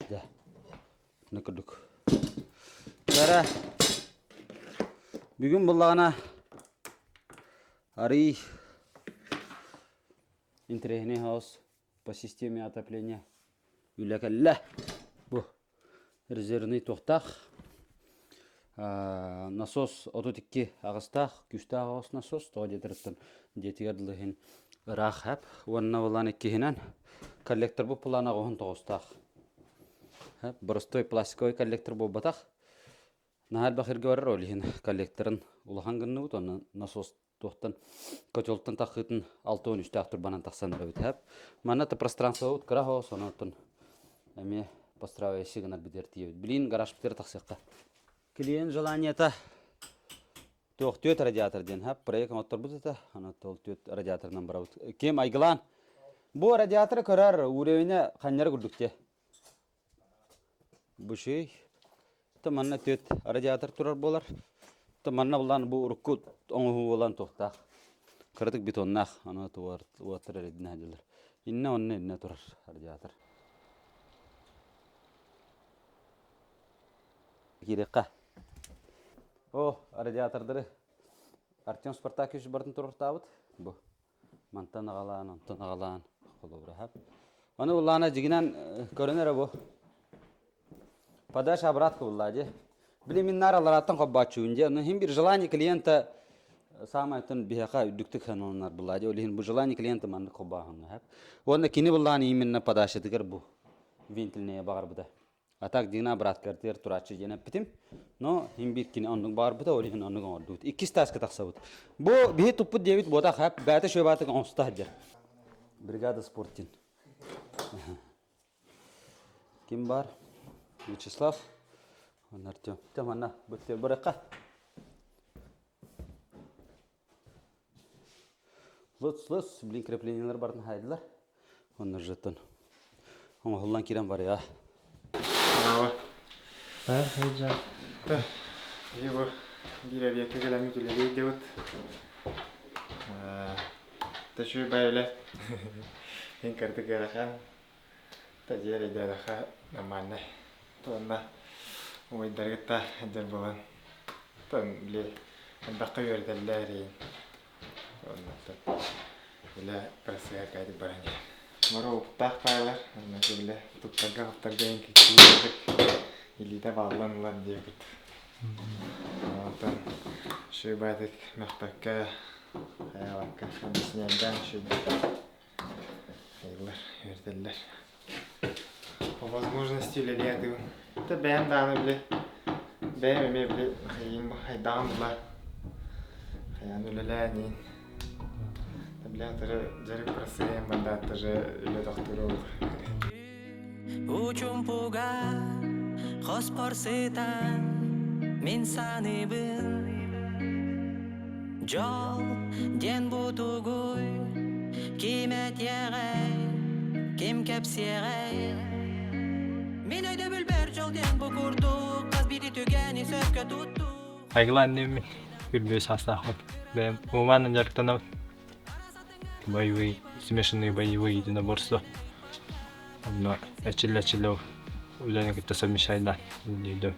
Да. На курдук. Бара бүгүн буллаҕына арый интэриэһинэй хаос по системе отопления үлэ кэллэ. Бу резервный туохтаах насос 32 аҕыстаах күүстээх оҕус насос тоҕо диэтэртэн дьиэтигэр дылы иһин ыраах хэп уонна булан иккиһинэн коллекторбут плана оҕуһун тоҕустаах боростой пластиковый коллектор буолбатах наһаа элбэх сиргэ барар ол иһин коллекторын улахан гынныбыт уонна насос туохтан котелтан таххыытын 63-тээх турбанан тахсан эрэбит хэп манна то пространствобут кыра соҕус онон эмиэ постраивающий гынар битэр тиийэбит билин гаражпытыгар тахсыахха клиент желаниета туох түөрт радиатор диэн хэп проект оҥотторбут этэ аны ол түөрт радиаторынан барабыт ким айгылаан бу радиаторы көрөр уровеня ханньара курдук те Бу үчүгэй. То манна түөрт радиатор турар буолар. То манна булан бу урукку оҥоһуу буолан туохтаах. Кыратык бетоннаах, аны уоттар эрэйдинэ сылдьаллар. Иннэ онно иннэ турар радиатор. Киириэххэ. О, радиатордары Артем Спартакович барытын туруортаабыт. Бу Мантан аҕалаан, онтон аҕалаан холобураһап. Ону буллаана дьигинэн көрөн эрэ бу. Подача обратка булла дии. Били мин наар алларааттан хоббооччугун дии. Ону иһин бир желание клиента саамай оттон биһиэхэ үрдүктүк сананар булла дии. Ол иһин бу желание клиента маннык хоббооһуҥҥа хэп. Уонна кини буллаан именно подачатыгар бу вентильнэйэ баҕарбыта. А так Дина бырааттарыгар турааччы диэн эппитим. Но иһин биир кини оннук баҕарбыта, ол иһин оннук оҥордубут. Иккис тааска тахсабыт. Бу биһи туппут диэбит буотах хэп, бэйэтэ шөбаатык оҥосто сылдьар. Бригада спортин. Ким бар? Вячеслав. Он Артем. Тем анна, быттыр баракка. Лыц, лыц, блин, креплениелар барын хайдылар. Онно жеттон. Оҥоһуллан киирэн барыа. Браво. Его биир объекка кэлэммит үлэлии дебут. Тэшүү байле. Ин кырдык ыарахан. Тадиэр идеалаха нормально. Тонна уйдаргытта дер болан. Тон били элбэххэ үөрэтэллэр иин. Оннуктан үлэ процеһа кайдык баран иһэр. Бары опыттаах паайлар, онно үлэ туттарга-хаптарга иһин киччиир илиитэ бааллан ылар диэбит. Онтон шыбатык мөхпөккө, хайаабакка, объясняйдаан шыбат айыллар, үөрэтэллэр. По возможности үлэлиэ Та бэйэм даҕаны били бэйэм эмиэ били хайыым хайдаҕым була хайаан үлэлээн иин били атыры дьарык процеһын бардаат тоже үлэ тохтуур ол Учумпуга хоспор сытан мин саныыбын Дьол диэн бу тугуй ким этиэҕэй ким кэпсиэҕэй Мин өйдөбүлбэр дьол диэн бу курдук хас биирдии түгэни сөпкө туттуу Айгыла аннеммин үрбүө саастаахпын. Бэйэм умаанан дьарыктанабын. Боевые, смешанные боевые единоборства. Онно эчиллэ-эчиллэ үлэни кытта совмещайдаан үлэлиирдим.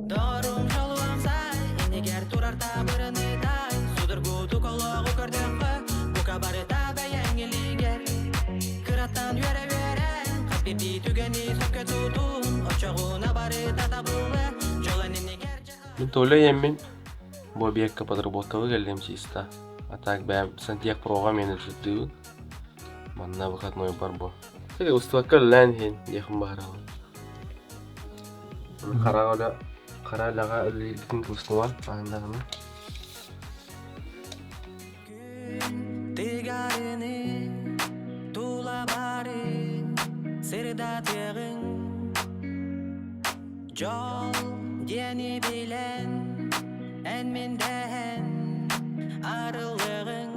Дорум жолуам сай, иннигэр турар табырыны тай, судургутук олоҕу көрдөххө, бука барыта бэйэҥ илиигэр. Кыраттан үөрэ-үөрэ, хас биирдии түгэни сөпкө тутун, оччоҕуна барыта табыллыа, дьолун иннигэр Мин Толя ийэммин бу объекка подработкаҕа кэллим чисто. А так бэйэм сантехпрога менеджердыыбын. Манна выходной бар бу. Устубакка үлэлээн иһин диэхин баҕарабын. Хараҕа үлэ хара үлэҕэ үлэлиирбитин кыбыстыман хаһан даҕаны. Тыгарыны тула бары сырдатыаҕыҥ Дьол диэни билэн эн мин дэһэн арыллыаҕыҥ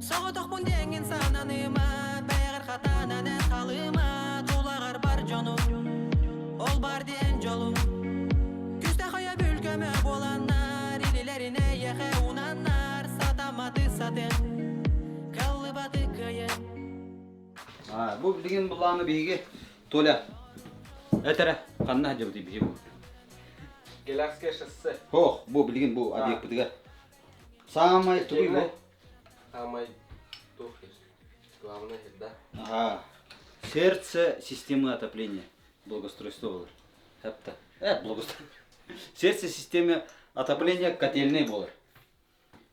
Соҕотохпун диэҥҥин сананыма бэйэҕэр хатанан эн халыма тулаҕар бар дьону ол бар диэн дьолу Күстээх өйөбүл көмө буоланнар илилэрин эйиэхэ уунаннар сатамматы сатыан кыллыбаты кыайан. Бу билигин былааны биһиги Толя этэрэ ханна сылдьабытый биһи бу? Гелярское шоссе. Ох, бу билигин бу объекпытыгар. Самай тугуй бу? Самай туох главное да. Ага. Сердце системы отопления. Благоустройство болар. Хәпта. Благоустройство. Сердце системы отопления котельной болар.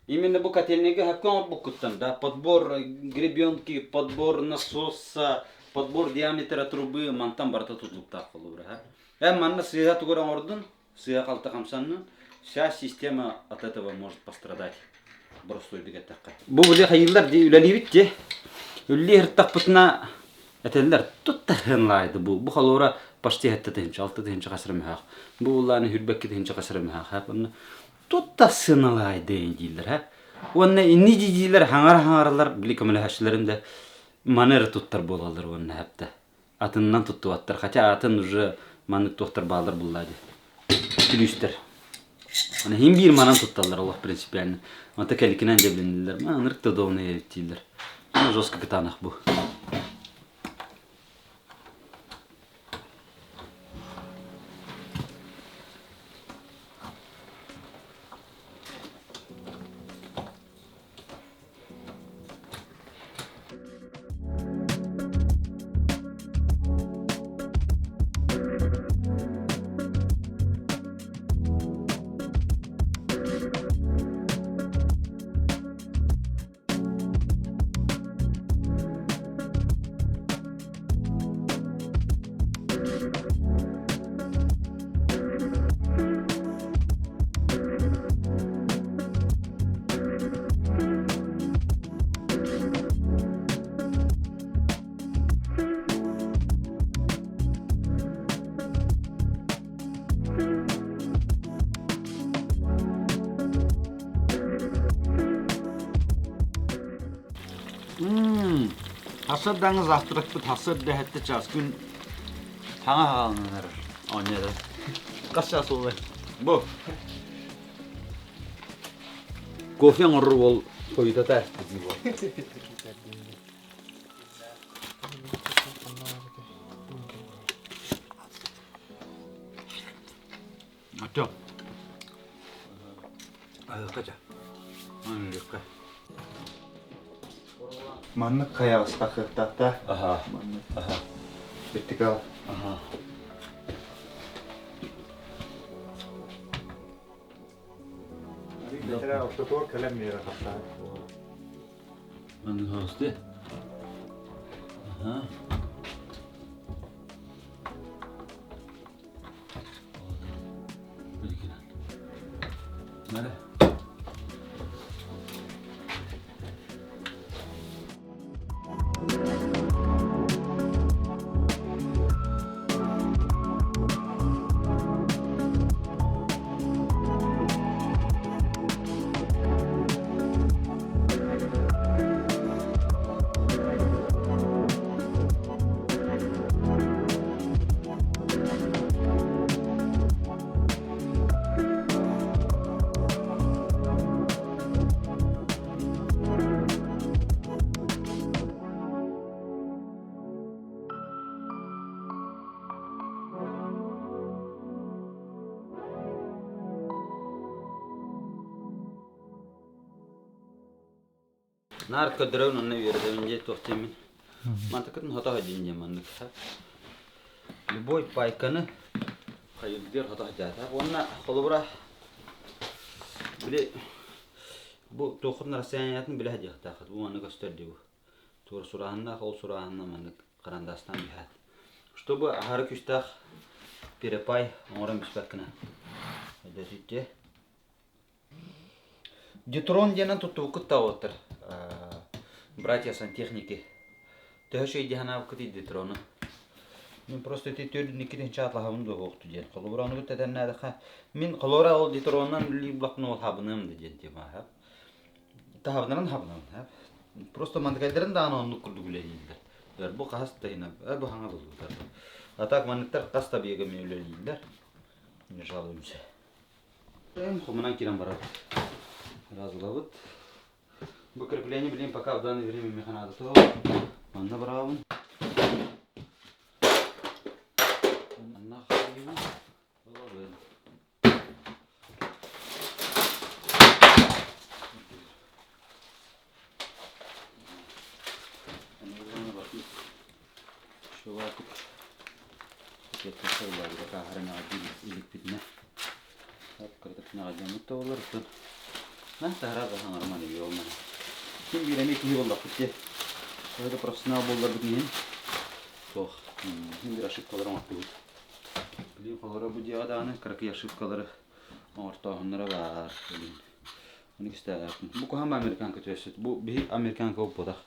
Именно бу котельныйга сөпкө оҥорбуккуттан да подбор гребенки, подбор насоса, подбор диаметра трубы мантан барыта тутулуктаах холобура. Эн манна сыыһа тугу эрэ оҥордун, сыыһа-халты хамсаннын, вся система от этого может пострадать. Боростуойдук эттэххэ. Бу били хайыыллар дии үлэлиибит дии. Үлэлии сырыттахпытына этэллэр туттарыһынлаайды бу. Бу холобура почти сэттэ тыһыынча, алта тыһыынча хас эрэ мөһөөх. Бу буллааны сүүрбэкки тыһыынча хас эрэ мөһөөх. Онно Тут сыаналаайдыын дииллэр һэ. Уонна инни дииллэр хаҥара-хаҥаралар били көмөлөһөөччүлэрин да маны эрэ туттар буолаллар уонна хэптэ. Атынынан туттубаттар. Хотя атын уже маннык туохтар бааллар буллаа дии. Күлүүстэр. Аны иһин биир манан тутталлар олох принципиально. Онто кэликинэн дьэбилиннилэр. Ма ынырык да удобный эбит дииллэр. Ну, жестко кытаанах бу. Сарсыардаҥҥы завтракпыт сарсыарда сэттэ чаас күн хаҥа хаалан эрэр оонньоото. Хас чаас буоллай? Бу. Кофе оҥорор уол хойутата Артем. Айылка ча. Маннык. Маннык хайаҕаска кыахтаахта. Аха. Маннык. Аха. Вертикал. Аха. Бэтэрээ ортотугар кэлэн биэрэ хапсаҕай. Маннык хаҕысты. Аха. Нары. Наар көрдөрөбүн онно үөрэтэбин дии туох диэммин. Мантыкытын хото сылдьын диэн маннык. Любой пайканы хайырдыар хото сылдьаата. Уонна холобура били бу туоххун расстояниятын билэ сылдьыахтааххыт. Бу манна көстөр дии бу. Туора сурааһыннаах, ол сурааһынна маннык карандастан биһаат. Чтобы аһары күүстээх перепай оҥорон биспэт гына. Өйдөтүттэ. Детрон диэнэн туттубуккут да уолаттар братья сантехники төһө үчүгэй дии санаабыккытый Детрону? Мин просто ити төрдүн иккитин чааталаһабын дуо суохту диэн. Холобура ону кытта этэннээтэххэ мин холобура ол Детронунан үлэлиир булахпын ол хабыныам да диэн тема аһап. Таһабынарын хабынабын Просто мандыкайдарын даҕаны оннук курдук үлэлииллэр. Бу хас да иһинэ бу хаҥа булбутар. А так манныктар хас да биэгэ үлэлииллэр. Не жалуемся. Хомунан киирэн барабыт. Разылабыт. Бу крепление билим пока в данное время механада Манна барабын. Манна хайыыбын ылабын. Шулатык иликпитинэ Ким биир эмиэ киһи буоллахпыт дии. Төһө да профессионал буолларбыт иһин суох. Ким биир ошибкалары оҥортубут. Билигин холоро бу дьиэҕэ даҕаны кыракый ошибкалары оҥортооһуннара баар. Билигин. Ону кистээбэппин. Бу куһаҕан американка түөсүт. Бу биһи американка буолбатах.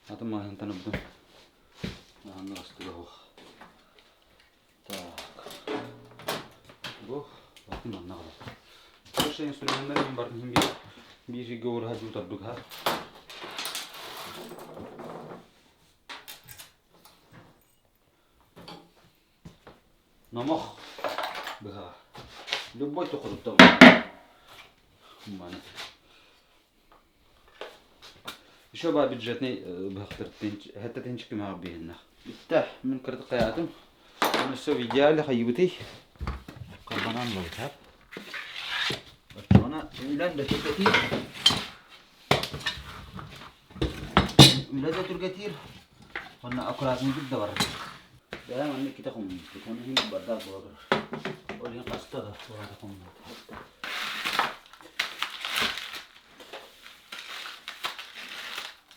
Атын маҕаһыынтан ылбытым. Маҕаһыыҥҥа бастыга суох. Так. Бу атын манна аҕалар. Слушай, инструменнар мин барын иһин биир биир сиргэ ураһа дуу ха. Номох быһа. Любой тохотуттан маны. Еще ба бюджетный быһахтар хэтте тинчик кимэҕэ биһиннэх. Бүттэ, мин кырдык хайаатым. Оны все в идеале хайыбытый. Карбанан болтап. Оччоҕуна үлэн да түргэтиир. Үлэ да түргэтиир. Онно аккуратнайдык да барар. Бэйэм манна иккитэ хомуйбут. Оны иһин бардаах буола турар. Ол иһин хаста да буолата хомуйбут.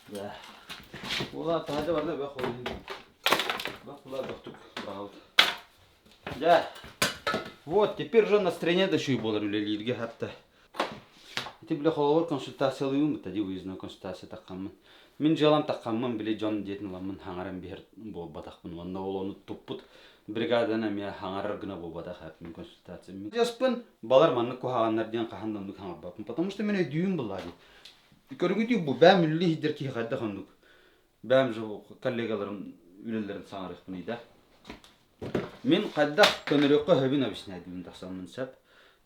Да. Уола таһырдьа барда бөх ол иһин. Бөх була бөхтүк быраҕабыт. Дьэ. Вот, теперь уже настроение да үчүгэй буолар үлэлииргэ хатта. Ити бile холобур консультациялыыбын бытта дии выездной консультация таххаммын. Мин дьыалам таххаммын били дьон диэтин ыламмын хаҥаран биһэр буолбатахпын уонна ол ону туппут бригаданы эмиэ хаҥарар гына буолбатах мин консультациям. Дьаспын балар маннык куһаҕаннар диэн хаһан да оннук хаҥарбаппын, потому что мин өйдүүм буллаа дии. Көрүҥүтүү бу бэм үллүү иһдэр киһи хайдах оннук. Бэм же коллегаларым үлэлэрин саҥарыахпыный да. Мин хайдах көнөрүөххэ сөбүн объясняйдыбын тахсаммын сөп.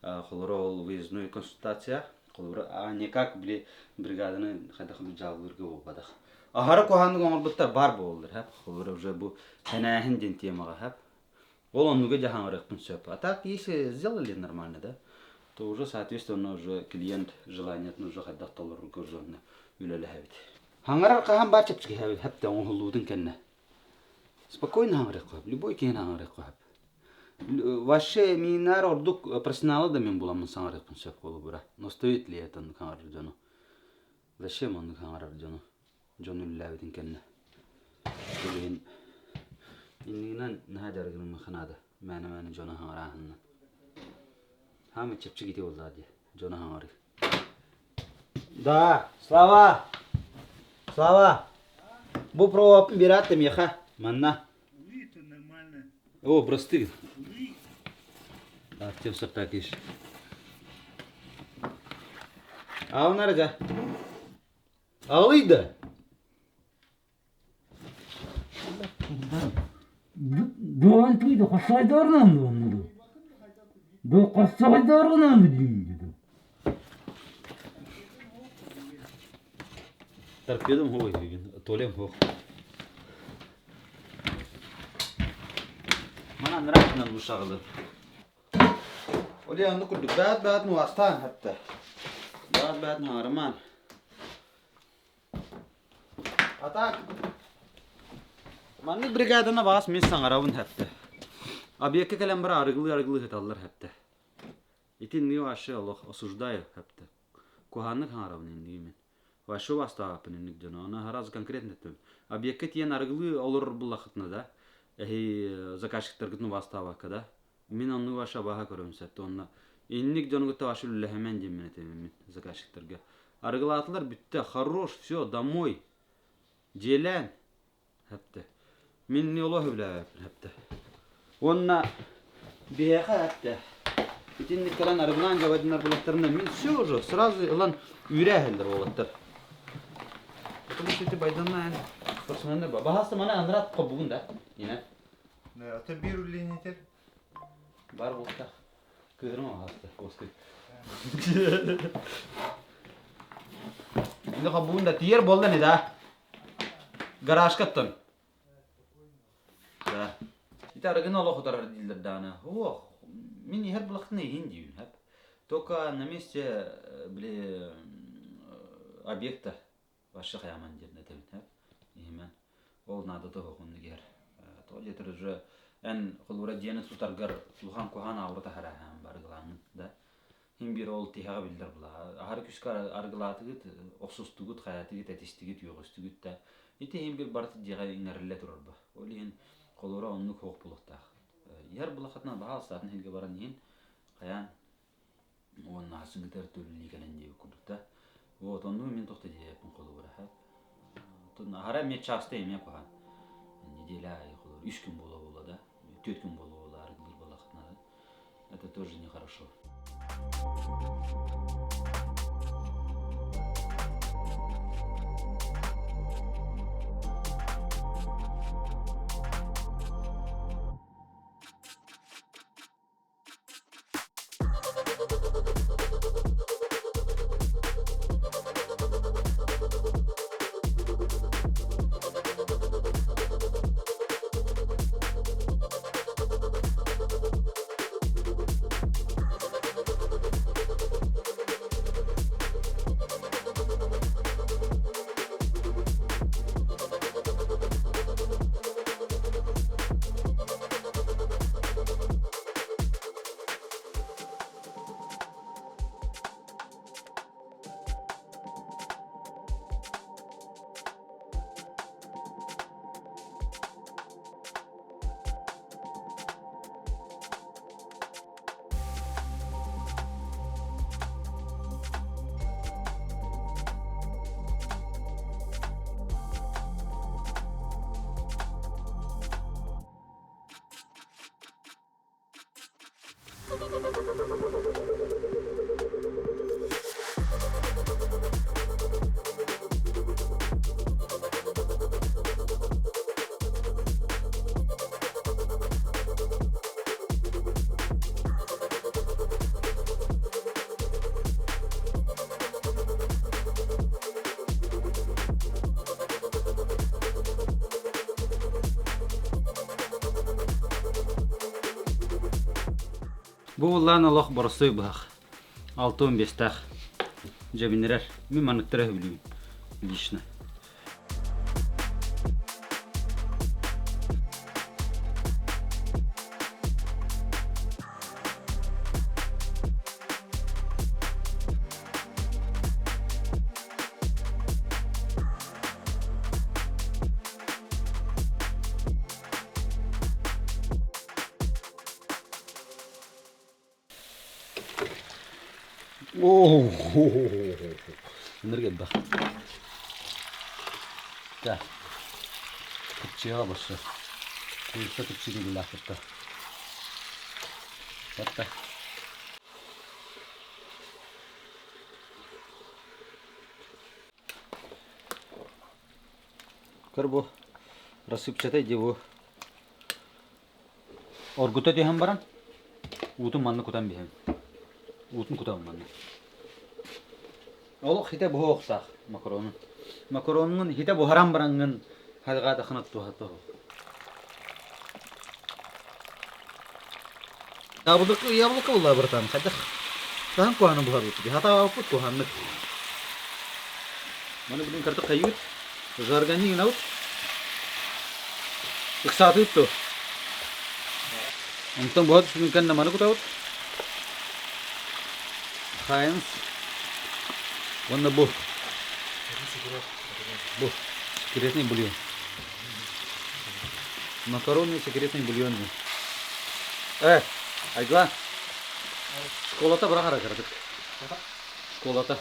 Холобура ол выездной консультация, холобура а никак били бригаданы хайдах дьааллыырга буолбатах. Аһара куһаҕаннык оҥорбуттар баар буолаллар хэп. Холобура уже бу хэнээһин диэн темаҕа хэп. Ол оннуга дьаһаҥырыахпын сөп. А так если сделали нормально, да, то уже соответственно уже клиент желаниетын уже хайдах толорорго уже онно үлэлэһэбит. Хаҥарар хаһан баар чэпчэки хэп оҥоһуллуутун кэннэ. Спокойно хаҥырыахха сөп, любой киһини хаҥырыахха сөп. Вообще миинээр ордук профессионалы да мин буламмын саҥарыахпын сөп холобура. Но стоит ли это оннук хаҥарар дьону? Зачем оннук хаҥарар дьону? Дьон үлэлээбитин кэннэ. Билигин иннигинэн наһаа дьарыгырымыахха наада. Мээнэ-мээнэ дьону хаҥарааһынынан. Хаамый чэпчэки ити буоллаҕа дии, дьону хаҥарыы. Да, Слава! Слава! Бу проводпын биэрээт миэхэ, манна. О, просты. Так, тем саппакиш. Аҕалнар да. Аҕалый да. Дуонтуйду хосойдорунан дуоннуду. Ду хосойдорунан дииду. Торпедом хоо Толем хоо. Мана нравится ушаҕылы. Оле онну курдук баат баат нуастаан хатта. Баат баат наарымаан. А так, маннык бригаданы баас мин саҥарабын хэптэ. Объекка кэлэн бара арыгылыы-арыгылыы сыталлар хэптэ. Итинниги вообще олох осуждаю хэптэ. Куһааннык саҥарабын инниги мин. Вообще убаастаабаппын инник дьону. Аны сразу конкретно эттим. Объекка тиийэн арыгылыы олорор буллаххытына да, эһи заказчиктаргытын убаастаабакка да, Мин оннук вообще абааһы көрөбүн сөп уонна инник дьону кытта вообще үлэлэһэмэн диэммин этэбин мин заказчиктарга. Арыгылаатылар бүттэ, хорош, все, домой. Дьиэлээн хэптэ. Мин не олох үлэлээбэппин хэптэ. Уонна биһиэхэ хэптэ. Итинник кэлэн арыгылаан дьабайдынар булаттарына мин все уже сразу ылан үүрээһэллэр уолаттар. Потому что ити байданна эн персональный баһаста маны анрат хобугун да инэ. Ата биир үллэниитэр. Бар буолта. Кыырым аһаста, куоскай. Инде хабуун да тиер болла не да. Гаражка аттан. Ити арыгыны олох утарар дииллэр даҕаны. Ох, мин иһэр булахтына иһин диибин, хэп. Только на месте били объекта вообще хаяман диэн этэбин, хэп. Иһимэн. Ол наадата суох оннук иһэр. Тоҕо диэтэр уже эн холобура дьиэни тутаргар улахан куһаҕан аура таһараһаан барыгылааҥҥын да. Хин биир ол тиһэҕэ биллэр була. Аһары күүскэ арыгылаатыгыт, охсустугут, хайаатыгыт, этистигит, үөҕүстүгүт да. Ити иһин биир барыта дьиэҕэ иҥэриллэ турар ба. Ол иһин холобура оннук суох буолуохтаах. Иһэр булахатына баһаалыста атын сиргэ баран иһин хайаан уонна хасыҥҥытыгар төлүлүү кэлэн диэбит курдук да. Вот оннук мин тохто диэппин холобура. Аһара эмиэ часто эмиэ куһаҕан. Неделя аайы холобура үс күн буола-буола да, түөрт күн буола-буола арыгылыыр буоллаххытына да это тоже нехорошо. Бу улаан олох боростуой быһах. 65-тээх. Дьэбинирэр. Мин манныктары сөбүлүүбүн. Лично. Ынырык элбэх. Да. Кыпчыаҕа босса. Куйукка кыпчыгы булаахпытта. Батта. Көр бу рассыпчатай дии бу. Оргута түһэн баран, уутун манна кутан биһэбин. Уутун кутабын манна. Олох хитэ буһуохтаах макаронун. Макаронун хитэ буһаран бараҥҥын хайҕаатаххына туһа туһу. Яблоко, яблоко буолла братан, хайдах хаһан куһаҕаны буһарбыт хатаабаппыт куһаҕаннык. Маны билин кырдык хайыыбыт, жаргани гынабыт. Ыксаатыыт дуо? Онтон буһа түспүтүн кэннэ маны кутабыт. Хайнс уонна бу. Бу секретный бульон. Макаронный секретный бульон диэн. Э, Айгылаан, школата быраҕара кыратык. Школата.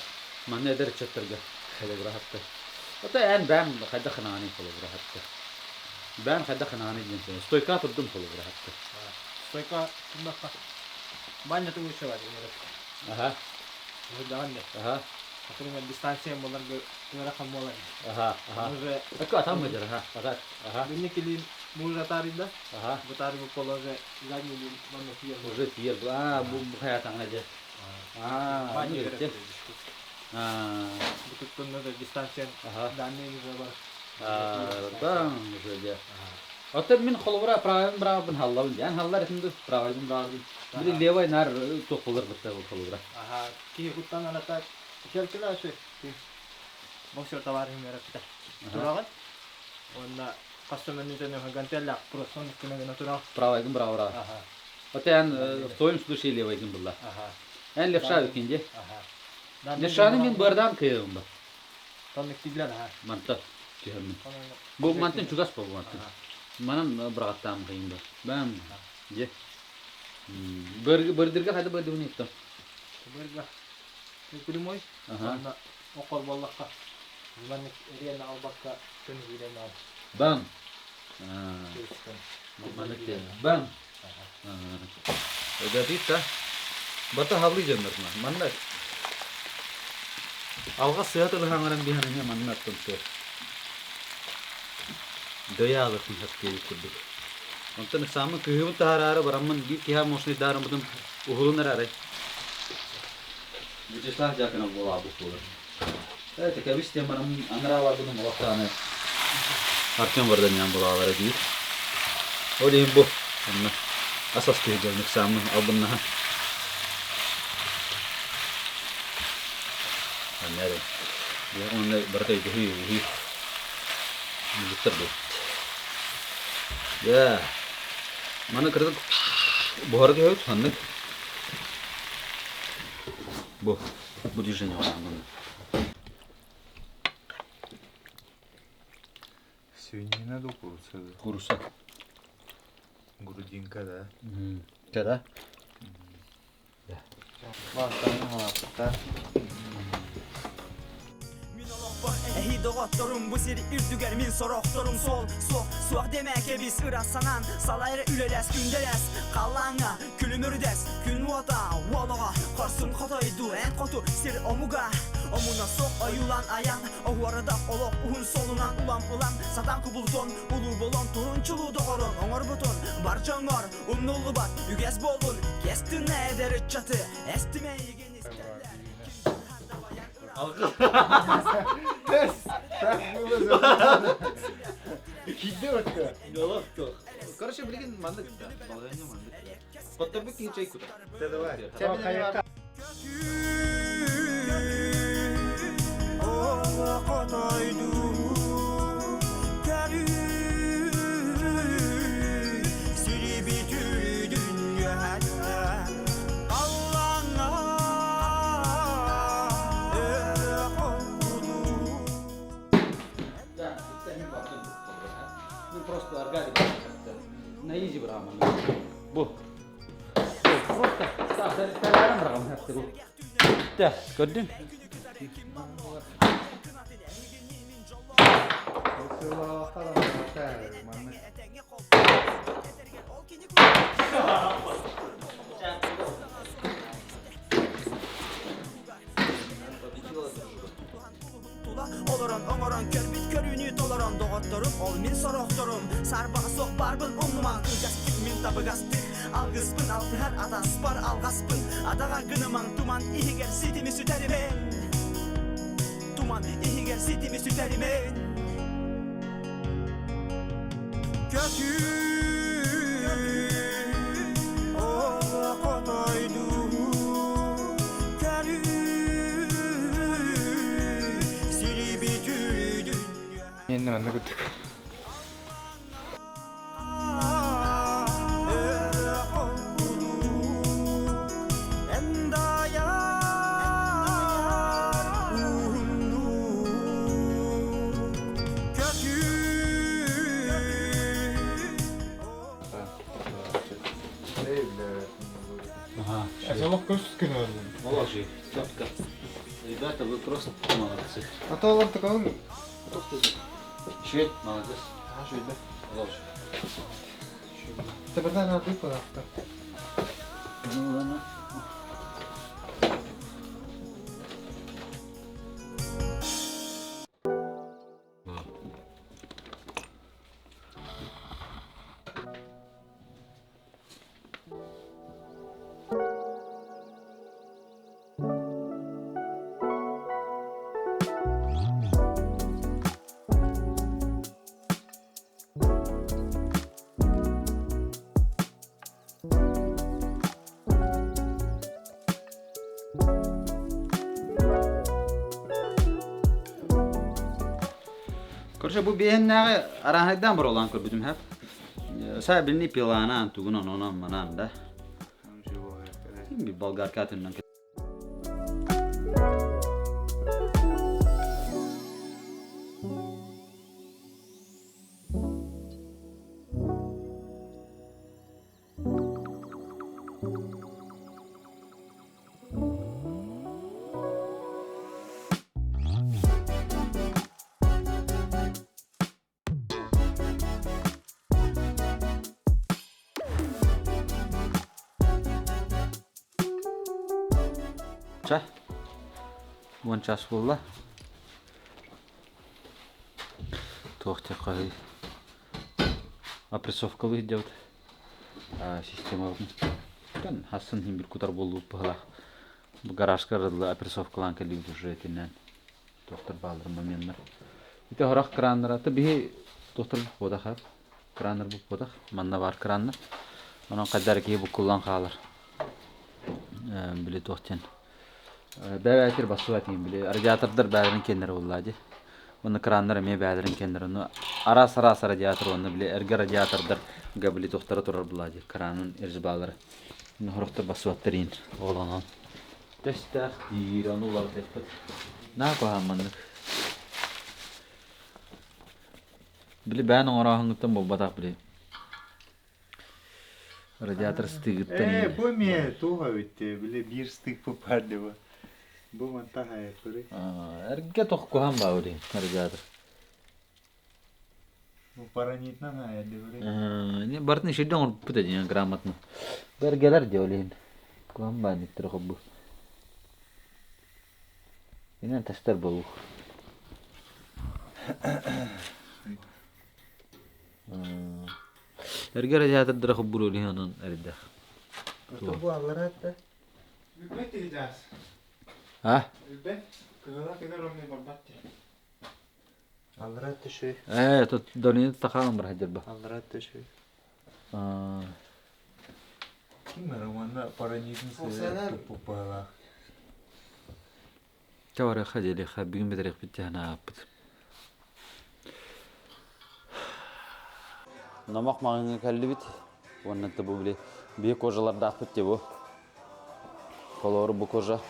Манна эдэр ыччаттарга холобура хатта. Ото эн бэм хайдах ханааны холобура хатта. Бэм хайдах ханааны диэн сен. Стойка турдум холобура хатта. Стойка турдахха. Баня тугу бар. Аха. Даҕан Аха. Например, дистанция боларга ыарахан буолар. Аха. Аха. Уже Ака атам мыдыр, аха. Ата. Аха. Бинни муж атаарыйда. Аха. Бутаарыгы положа задний лин манна тиер буолар. Уже тиер. А, бу хаятаңа же. А, Баня ну берет. А, Бутуттунна да дистанция Аха. данные уже бар. А, да, уже же. Оттон мин холобура правайбын быраабын халлабын диэн халлар этим ду правайбын быраабын. Били левай нар туохулар кытта бу холобура. Аха, киһи куттан аната келкиле үчү. Боксер товарищым үөрэппитэ. Тураҕын. Уонна хас да мүнүүтэн гантеллаах просто күнэ гына тураҕын. Правайгын браво Аха. Оттон в твоем случае левайгын булла. Аха. Эн левша үкинде. Аха. Левшаны мин бырдан кыйым ба. Тонник тиглен аха. Манта түһэммин. Бу мантан чугас бу мантан. Манан бырағаттаам кыйым ба. Бам. Же. Бырдырга хайда бырдыбын еттім. Бырга. Прямой. Аха. Оқор боллаққа. Маннык эриэн албакка күн киирэн ал. Бам. Маннык бам. Өдәтит та. Бата хавлы жоннор манна. Алға сыят ылыхаңаран биһан эмиэ манна аттым суох. Дөйө алыхын хат киэбит курдук. Онтон ыксааммын кыһыыбын таһараары бараммын биир киһи мощный даарыммытын уһулун эрэ Вячеслав Дьяконов буолаабыт буолар. Это кэбис диэн бараммын анарааларбын олохтоон Артем Варданян буолаалара диир. Ол иһин бу онно ас астыы дьон ыксааммын албыннаһан. Аннары онно барыта өйдөһүү өйдөһүү мужиктар буолбут. Дьэ, маны кырдык буһара түһэбит ханнык бу бу движение оҥорон Свинина да курица да? Курица. Грудинка, да? Да? Мин олохпор эһи доҕотторум бу сир үрдүгэр мин сорохторум суол суох суох демэ кэбис ыра санаан салайра үлэлэс күндэлэс халлааҥҥа күлүмүрдэс күн уота уолоҕо хорсун хотойдуу эн хоту сир омуга омуна суох ойуулаан айан оһуорада олох уһун суолунан улам улам сатаан кубулутун улуу болон турун чулуу доҕорун оҥорбутун бар дьоҥҥор умнуллубат үгэс буоллун кэс тына эдэр ыччаты эстимэ эйигин истэллэр Короче, билигин маннык да, балаһыанньа маннык да. Хотторбут киһи чэй кутар. Давай. Да, ну просто аргади на изи браман. Бу. Просто тааран браман бу. Да, көрдүн? Олорон оҥорон көрбүт көрүүнү толорон доҕотторум ол мин сорохторум саарбаҕа суох баарбын умнумаҥ кылгастык мин табыгастык алгыспын алтыһар атаспар алҕаспын адаҕа гынымаҥ туман иһигэр ситими сүтэримэн туман иһигэр ситими сүтэримэн Көтүү олох отойдуу көрүү сири бүтүрдүн Енді манна күттүк. Олох көс күн öldüm. Положи. Четко. Ребята, вы просто молодцы. А то олор такой Швед, молодец. А, жүйді. Положи. Теберден арды пожалуйста. Ну ладно. Короче, бу биһиннээҕи арааһайдаан боролаан көрбүтүм хэп. Саа билни пиланаан тугунан онон манан да. Болгарка атынан Чэ, уон час буолла. Туох диэххэ опрессовкалыы сылдьабыт системабытын хассын иһин бир кутар буоллубут быһалаах. Гаражка арылла опрессовкалаан кэллибит уже итинэн туохтар бааллар моменнар. Ити хорох краннара биһи туохтар буппутах краннар буппутах манна баар краннар. Онон хайдар киһи буккуллан хаалар. Били туох диэн бэбээтир бассыбат диэн били радиатордар бээлэрин киэннэрэ буоллаа дии. Уонна краннар эмиэ бээлэрин киэннэрэ. Ону араас-араас радиатор уонна били эргэ радиатордар били туохтара турар буоллаа дии кранын резьбалара. Хорохтор бассыбаттар иин ол онон Тэстээх диир, ону уларытыахпыт. Наа куһаҕан маннык. Били бээн оҥорооһуҥҥуттан буолбатах били. Радиатор стыгыттан Ээ, бу эмиэ туох эбит били биир стык баар дии бу мантан хайаппырый Эргэ тох куһаҕан баа били радиатор. Бу паранитынан хайадыбырый Барытын иширде оҥорбуппут этиэн грамотно. Бу эргэлэр дии ол иһин. Куһаҕан баанньыктары холбу. Инэн тастар буолуох. Эргэ радиатордара холбуур ол иһин онон эрдэх. Бу аллара да Үлбэт тиһидаас. А? Үлбэт. Кыһыла кыдар оннуй барбат дии. Аллара түшүй. Ээ, тут донин тахаан бар хадьырба. Аллара түшүй. Ким романна паранитын сыа туппуппалаах. Чаварыха диэлиха бүгүн бэтэриэхпит дьаһана ааппыт. Номох маҕаҥҥа кэллибит. Уонна бу били биир кожалардаахпыт дии бу. Холоору бу кожа.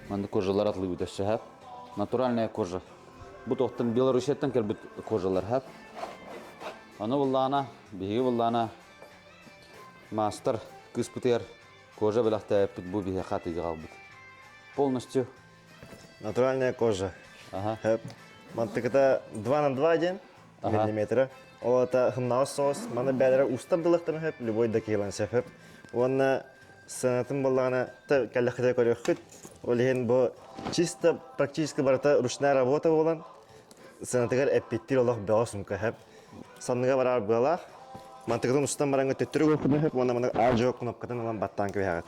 Манна кожалар атылыыбыт өссө хэп. Натуральная кожа. Бу туохтан Белоруссияттан кэлбит кожалар хэп. Ону буллаана, биһиги буллаана маастар кыыспытыгар кожа бэлэхтээппит бу биһиэхэ атыыга хаалбыт. Полностью. Натуральная кожа. Ага. Мантыкыта 2 на 2 диэн миллиметра. Ол это хымнаҕас соҕус. Маны бээлэрэ устар дылыктан хөп, любой да киһилэн сөп. Уонна сыанатын буоллаҕына кэллэххитэ көрүөххүт. Ол иһин бу чисто практически барыта ручная работа буолан сыанатыгар эппиттиир олох бөҕө сумка хөп. Санныга барар быалаах. Мантыкытын устан бараҥҥа төттөрү көрөххүтүнэ сөп уонна маны аа-дьуо кнопкатын ылан баттаан кэбиһэҕит.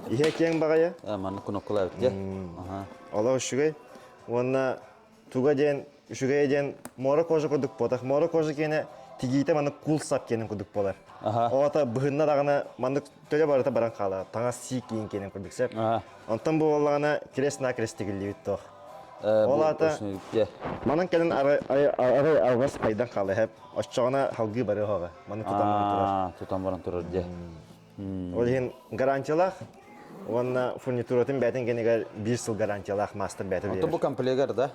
Иһэ киэҥ баҕайы. Маннык кнопкалаабыт дьэ. Олох үчүгэй. Уонна туга диэн үчүгэйэ диэн муора кожа курдук буотах. Муора кожа киэнэ тигиитэ маннык кул сап киэнин курдук буолар. Оҕото быһынна даҕаны маннык төлө барыта баран хаалар. Таҥас сии киин киэнин курдук сөп. Онтон бу буоллаҕына крест-накрест тигиллибит туох. Ол аата манан кэлин арай алҕас хайдан хаалыһап. Оччоҕуна халгыы барыа оҕо. Маны тутан баран турар. Тутан баран турар дьэ. Ол иһин гарантиялаах уонна фурнитуратын бэйэтин кэннигэр биир сыл гарантиялаах маастар бэйэтэ биэрэр. Оттон бу комплегар да?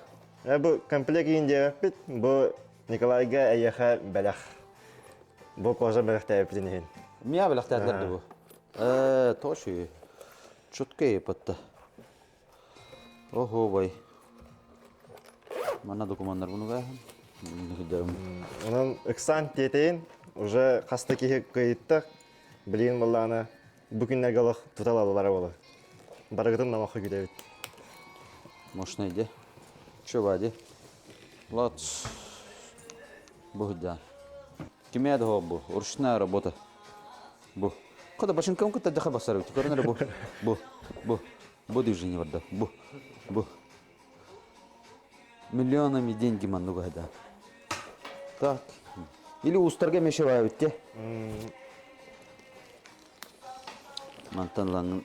Бу комплект иин диэбэппит. Бу Николайга эйиэхэ бэлэх. Бу кожа бэлэхтээбиппитин иһин. Миа бэлэхтээтилэр да бу? Э, тоши. Чутка епатта. Оһуобай. Манна докуманнар буну Онон ыксаан тиэтэйин, уже хаста киһи кыйытта, билигин буоллаҕына бу күннэргэ олох туталаллара буолар. Барыгытын намахха күүтэбит. Мощный де. Че бади? Лац. Бу да. Кимэ да бу? Ручная работа. Бу. Кода башынкам кытта даха басар. Көрүнөр бу. Бу. Бу. Бу движение барда. Бу. Бу. Миллионами деньги манныга да. Так. Или устарга мешевают те. Мантан лаңын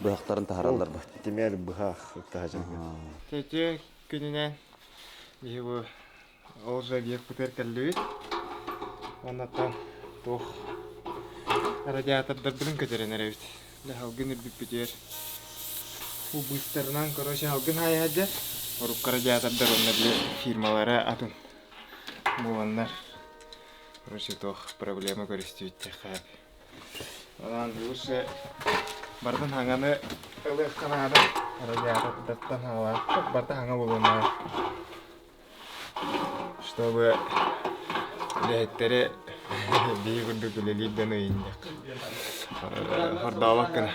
быһахтарын таһараллар ба. Тимер быһах таһажан. Тетү күнүнэн. Биһи бу ол же объекпытыгар кэллибит. Оннуттан туох радиатордарбытын көтөрөн эрэбит. Дьэ салгын үрдүппүтүгэр бу быыстарынан короче салгын хаайа Урукку радиатордар уонна били фирмалара атын буоланнар короче туох проблема көрүстүбүт диэххэ Онон лучше бардын хаҥаны ылыахха наада. Радиатордартан хаалаах барыта хаҥа буолуон наада. Чтобы үлэһиттэри биһи курдук үлэлиир дьон ыйынньах. Хордообот гына.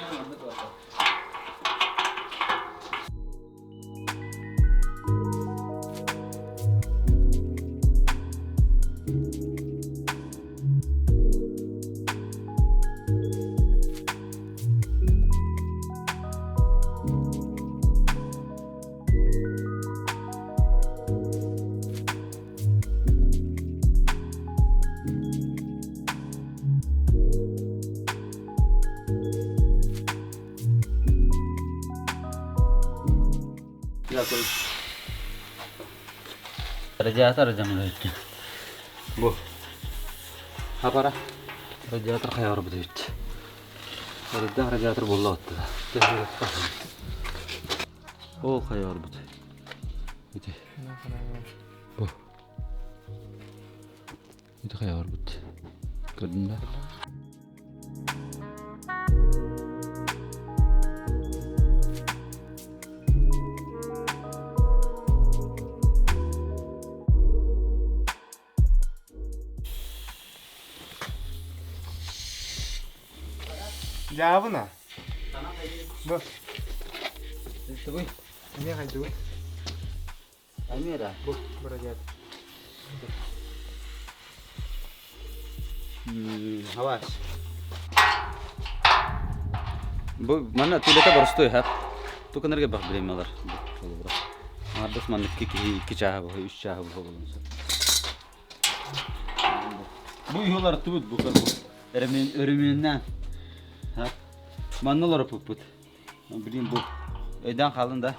Радиатор дьаҥылыйыт. Бу. Хапара. Радиатор хайарбыт эбит. Эрдээх радиатор булла оттуда. Ол хайарбыт. Ити. Бу. Ити хайарбыт. Көрдүн да? Дьаабына. Бу. Тугуй? Эмиэ хайдыбыт. Эмиэ да. Бу бырайыак. Хавас. Бу манна тулета боростуой хап. Туканарга бах билемалар. Ардас манна икки чааһы бу, үс чааһы бу болун. Бу юлар тубут бу бу. Өрөмүн өрөмүннән. Манна олору пуппут. Блин бу өйдөөн хаалын да.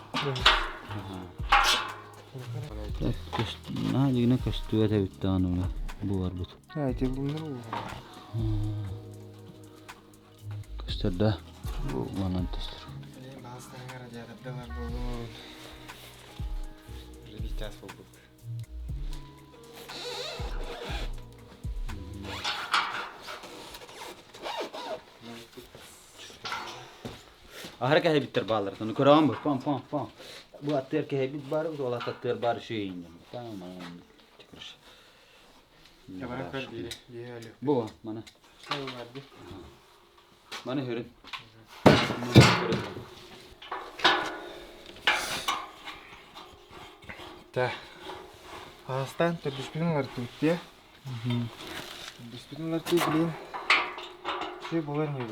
Наһаа дигинэ көстүбэт эбит даҕаны бу барбыт. Көстөр да бу манан көстөр. Час буолбут. Аһара кэһэбиттэр бааллар. Ону көрөҕүн бу. Пам пам пам. Бу аттыар кэһэбит баар, бу ол аттыар баар үчүгэй Там Бу мана. Маны хөрүн. Та. Аастан төрдүспүтүн уларыттыбыт дии. Төрдүспүтүн уларыттыы билин үчүгэй буолар ини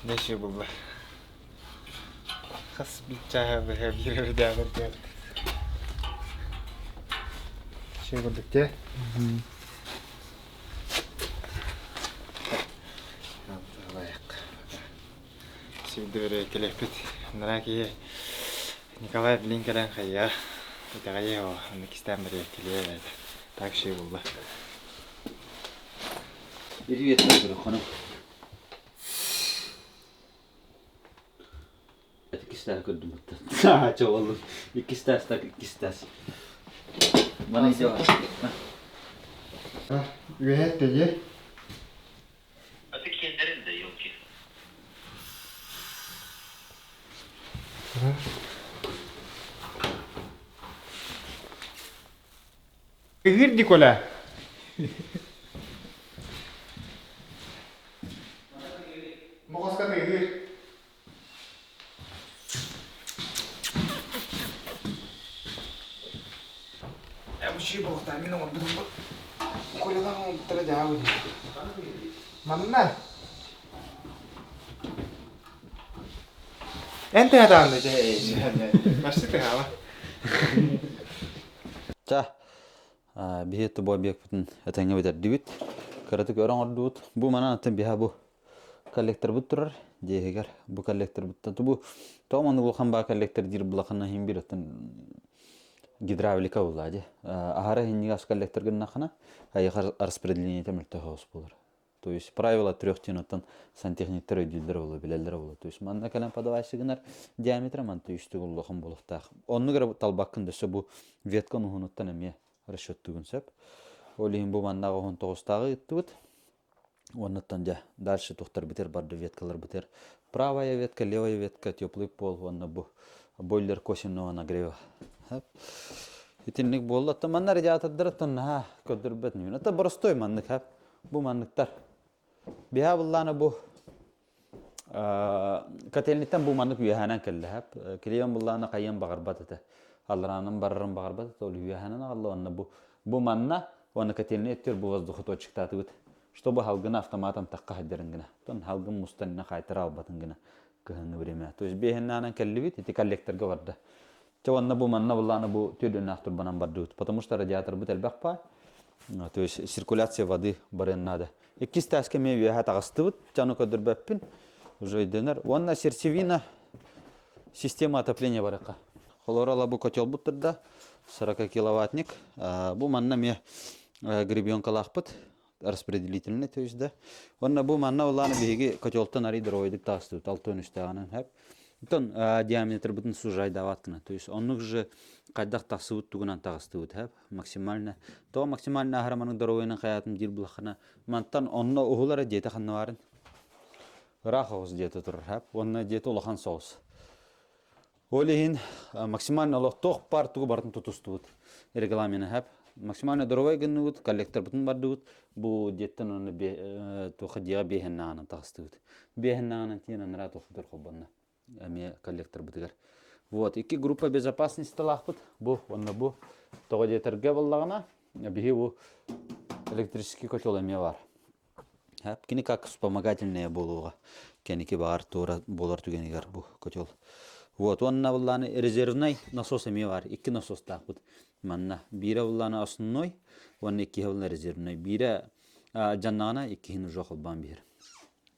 Неше булла. Хас биччааһа быһа биир өрдөөҕөр диэбит. Шей курдук дии. Сирдэрэ кэлэппит. Анараа киһи Николай билин кэлэн хайа итэҕэйиэ оо онно кистээн бэриэккилиэ эбээт. Так шей булла. Привет, хону. Иккистээх көрдүм бутта. Чоҕоллун. Иккистэс так иккистэс. Мана идеала. Үөһэ тэйэ. А ты кендерин да, елки. Ыһыыр ди Коля. Моҕоска тыаһыыр. Вообще буолуохтаах мин оҥорбутум Колялаах оҥорбуттара дьаабы дии. Манна. Эн тыһатаан да дьэ Барсы тыһаама. Ча, биһи бу объекпытын этэҥҥэ бүтэрдибит. Кыратык өр оҥордубут. Бу манан аттан биһа бу коллекторбыт турар дьиэһигэр. Бу коллекторбыттан бу тоҕо маннык улахан баа коллектор диир булахана иһин бир оттон гидравлика булла дии. Аһара иһинньигэ коллектор гыннахына айыхар распределениете мөлтөх соҕус буолар. То есть правило трех тенотан сантехниктар өйдүүллэр буолуо, билэллэр буолуо. То есть манна кэлэн подавайсы гынар диаметра манта үстүк улахан буолуохтаах. Оннук эрэ талбаккын дөссө бу веткан уһунуттан эмиэ расчеттугун сөп. Ол иһин бу маннаҕа уһун тоҕустааҕы ыыттыбыт. Оннуттан дьэ дальше тухтар битер барды веткалар битер. Правая ветка, левая ветка, теплый пол уонна бу бойлер косвенного нагрева. Итинник буолла. Манна радиатордар наһаа көрдөрбөт ньүн. Это простой маннык Бу манныктар. Биһа буллаана бу котельниттан бу маннык үөһээнэн кэллэ. Клиент буллаана хайыан баҕарбат этэ. Аллараанан барарын баҕарбат этэ. Ол үөһээнэн аҕалла уонна бу бу манна уонна котельный өттүгэр бу воздухоточиктаатыбыт. Чтобы халгына автоматом тахха сылдьарын гына. Тон халгын мустан инна хаайтара албатын гына кыһыҥҥы время. То есть биэһиннээнэн кэллибит, ити коллекторга барда. Чэ уонна бу манна буллаана бу түөрдүннээх турбанан бардыбыт. Потому что радиаторбыт элбэх баар. То есть циркуляция воды барыан надо. Иккис тааска эмиэ үөһэ таҕыстыбыт. Чаны көрдөрбөппүн. Уже өйдөнөр. Уонна сердцевина система отопления барыха. Холорала бу котелбут турда 40 киловаттник. Бу манна эмиэ гребенкалаахпыт распределительный, то есть да. Уонна бу манна улаана биһиги котелтан арый дровойдук таастыбыт алтын үстээҕинэн хэп. Оттон диаметрбытын сужайдаабат гына. То есть оннук же хайдах тахсыбыт тугунан таҕыстыбыт хэп максимально. То максимально аһараманың дровойынан хаятым диир булахына мантан онно уһулара диэтэ ханна баарын. Ыраах оҕус диэтэ турар хэп. Уонна диэтэ улахан соҕус. Ол иһин максимально олохтоох паар тугу барытын тутустубут регламены хэп. Максимально здоровай гынныбыт, коллекторбытын бардыбыт. Бу диэттэн оны туха диэҕэ биэһэннааҕынан таҕыстыбыт. Биэһэннааҕынан тиийэн анараа туохтутар холбонно. Эмиэ коллекторбытыгар. Вот, икки группа безопасности-лаахпыт. Бу, уонна бу. Тоҕо диэтэргэ буоллаҕына, биһи бу электрический котел эмиэ бар. Кини как вспомогательная буолуоҕа. Кэнники баҕар туора буолар түгэнигэр бу котел. Вот, уонна буллааны резервнай насос эмиэ бар. Икки насостаахпыт манна. Биирэ буллааны основной, уонна иккиһэ булла резервнай. Биирэ дьаннаҕына иккиһин уже холбоон биһир.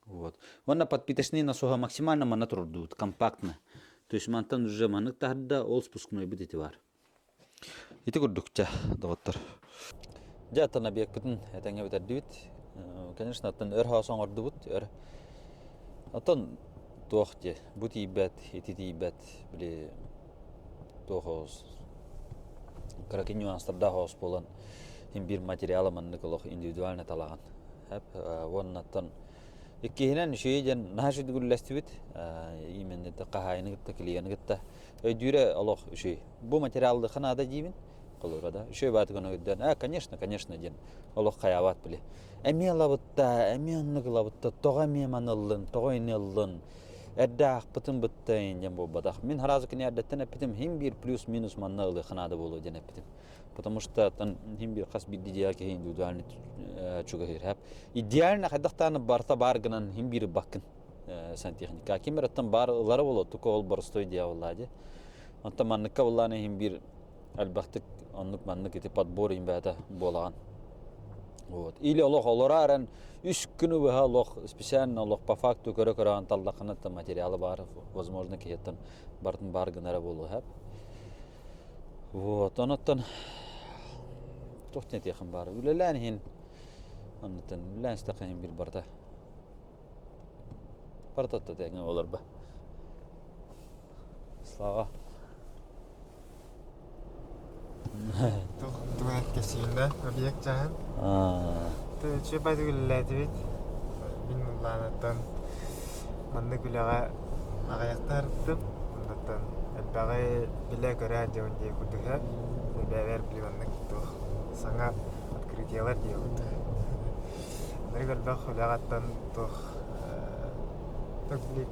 Вот. Уонна подпиточные насоһа максимально манна турдуут, компактно. То есть мантан уже маннык таһырда ол спускнойбут ити бар. Ити курдук чэ, доҕоттор. Дьэ, оттон объекпытын этэҥҥэ бүтэрдибит. Конечно, оттон өр хаос оҥордубут, өр. Оттон туох диэ, бу тиийбэт, ити тиийбэт, били туох оҕус кыракый нюанстардаах оҕус буолан иһин биир материала маннык олох индивидуально талаҕын. Уонна оттон иккиһинэн үчүгэй диэн наһаа үчүгэй үллэстибит. Именно хаһаайыны кытта, клиены кытта өйдүүрэ олох үчүгэй. Бу материаллыха наада диибин, холура да. Үчүгэй бааты гына өйдөөн, а, конечно, конечно диэн олох хайаабат били. Эмиэ ылабытта, эмиэ оннук ылабытта, тоҕо эмиэ маны ыллын, тоҕо ини ыллын, эрдэ аахпытын бытта диэн буолбатах. Мин сразу кини эрдэттэн эппитим, хим биир плюс-минус манна ылыаха наада буолуо диэн эппитим. Потому что там хим биир хас биирдии дьиэҕэ киһи индивидуальный чугаһыыр. Идеально хайдахтааны барыта баар гынан хим биир ылбаккын. Сантехника. Ким эрэ баар ылара буолуо, тука ол боростой дьяволлаа дии. Онтон манныкка буллаан иһин биир элбэхтик оннук маннык ити подбор иһин буолаҕын. Вот. Или олох олорааран үс күнү быһа олох специально олох по факту көрө-көрө таллаххына материалы баар, возможно, киһиттэн барытын баар гынара буолуо хэп. Вот, онуттан туох диэн баар. Үлэлээн иһин оннуттан үлэлээн истэххэ иһин бир барыта Барыта тэҥҥэ олорбо. Слава. Тугун кэпсиигин объект чаһын. Үчүгэй баҕайытык үлэлээтибит. Мин Муллаанаттан маннык үлэҕэ аҕыйахта сырыттым. Оннуттан элбэҕи билэ-көрө дьон диye курдук Бэйэбэр били маннык туох саҥа открытиелар диye курдук. Бары элбэх үлэҕиттэн туох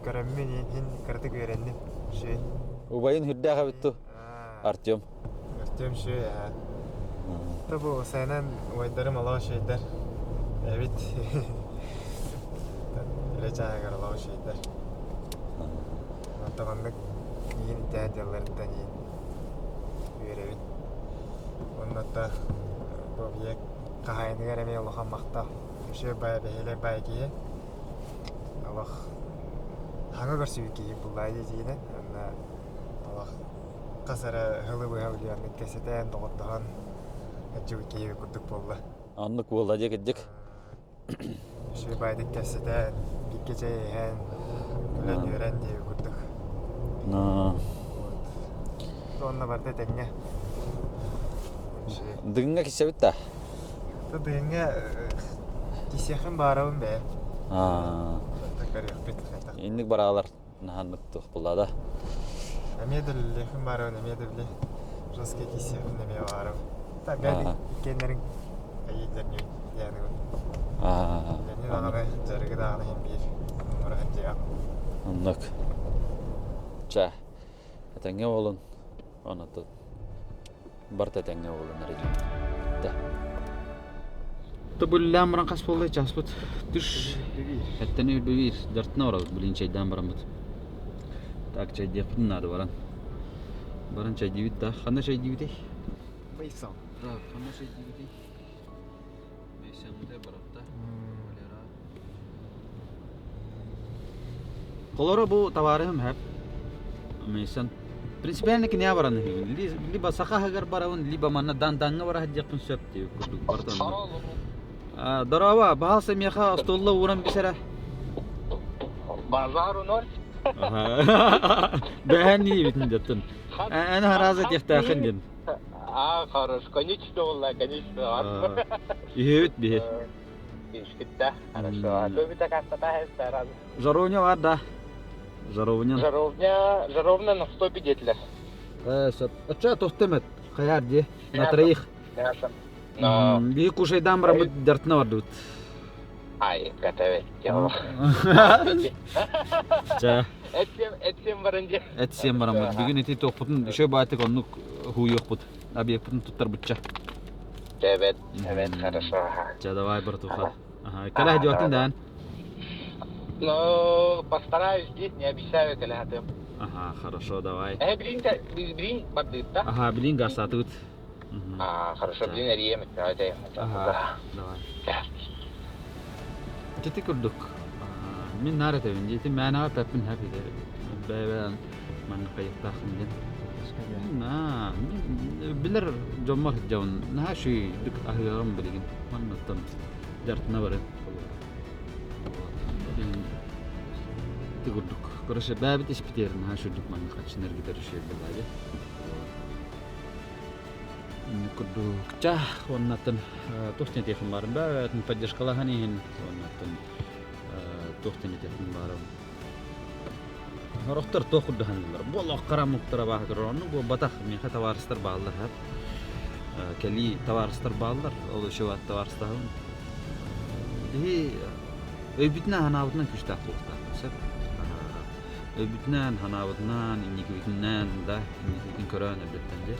көрөммүн иһин кыратык үөрэнним. Үчүгэй. Убайын үрдээх эбит ту Артем. Артем үчүгэй аа. Та бу сайынан убайдарым олох үчүгэйдэр. Эбит. Үлэ чааһыгар олох үчүгэйдэр. Оттон миигин итээн дьалларыттан иин үөрэбин. Уонна оттон бу объект хаһаайыныгар эмиэ улахан махтал. Үчүгэй баайа бэһиэлэй баайа киһи. Олох хаҥа көрсүбүт киһи буллаа диэтигинэн. Уонна олох хас эрэ сылы быһа үлүөрмүт кэпсэтэн, доҕордоһон сылдьыбыт киһи курдук буолла. Оннук буолла дьэ кырдьык. Үчүгэй баайдык кэпсэтэн, бииргэ чэй иһэн, күлэн-үөрэн диэбит курдук. Уонна барыта этэҥҥэ. Дыгыҥҥа кисэбит да? Дыгыҥҥа кисиэхпин баарабын бэйэм. Көрүөхпүт. Инник бараалар наһаннык туох буолла да? Эмиэ да үлэлиэхпин баарабын, эмиэ да били жесткий кисиэхпин эмиэ баарабын. Так, бэйэ иккиэннэрин айыылар диэни Үлэни даҕаны, дьарыгы даҕаны иһин биир оҥоро сылдьыам. Оннук. Чэ, этэҥҥэ буолун. Онотун барыта этэҥҥэ буолун эрэ Да. Тобуллаан баран хас буолла часпыт түш. Эттэн үрбүбүр. Дартына барабыт билин чайдаан бараммыт. Так чайдиэхпитин наада баран. Баран чайдиибит да. Ханна чайдиибитий? Бейсан. Так, ханна чайдиибитий? Бейсанмыта баратта. Валера. Холоро бу товарыһым хэп. Мейсон. Принципиально киниэ баран иһигин. Либо саха аһыгар барабын, либо манна дан-даҥҥа бара сылдьыахпын сөп диэбит курдук барытын. Здорово, баһаалса миэхэ остуолла ууран бисэрэ. Базару ноль. Бэһэн диибитин деттин. Эн хараза диэхтээхин диэн. А, хорош. Конечно, буолла, конечно. Үһүбүт биһи. Ишкитта, хорошо. А то бит акастата сразу. Жаровня бар да. Жаровня. Жаровня, жаровня на 150 лет. Э, Оча тохтемет. Хайар ди. На троих. Мясо. Но... Биһи кушайдан барамыт дартына бардыбыт. Ай, готовить дело. Ча. Этсем баран дии. Этсем бараммыт. Бүгүн ити туохпутун еще баатык оннук хууйуохпут. Объекпутун туттарбытча. Evet, evet, хорошо. Ча, давай, братуха. Ага, кэлэ дьуатын даан. Ну, постараюсь здесь, не обещаю, кэлэ Ага, хорошо, давай. Э, блин, блин, бардыт, да? Ага, блин, гасатыбыт. А, хорошо, блин, эрием, давай. Ага, давай. Ити курдук. Мин наар этэбин, дии, мээнэҕэ эппэппин хэп ити. Бэйэбээн маннык хайыктааххын диэн. На, билэр дьоммор сылдьабын. Наһаа үчүгэйдик аһыаҕым билигин. Маннаттан дьартына бары. Ити курдук. Короче, бэйэбит испитиэр наһаа үчүгдүк маннык хаччын эргитэр үчүгэй буолла Курдук ча уоннаттан туох диэн этиэхпин баарым бэйэтин поддержкалаһан иһин уоннаттан туох диэн этиэхпин баарым Сорохтор туох курдук саныыллар бу олох хара омуктара бааһа турар оннук буолбатах миэхэ табаарыстар бааллар кэлии табаарыстар бааллар ол еще табаарыстаһабын Биһи өйбүтүнэн санаабытынан күүстээх буолуохтаахпыт сөп өйбүтүнэн санаабытынан инникибитинэн да инникибитин көрөн эрдэттэн дьэ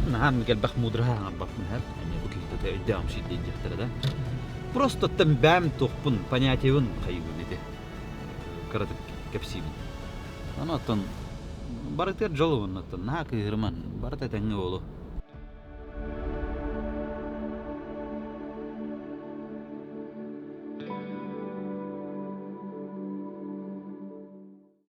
Наһаа элбэх муудараһа хаҥарбаппын иһэр. Эмиэ бу киһи өйдөөх сиирдиин диэхтэрэ да. Просто оттон бэйэм туохпун, понятиебын хайыыбын ити. Кыратык кэпсиибин. Ону оттон барытыгар дьолубун оттон наһаа кыыһырыман, барыта этэҥҥэ буолуо.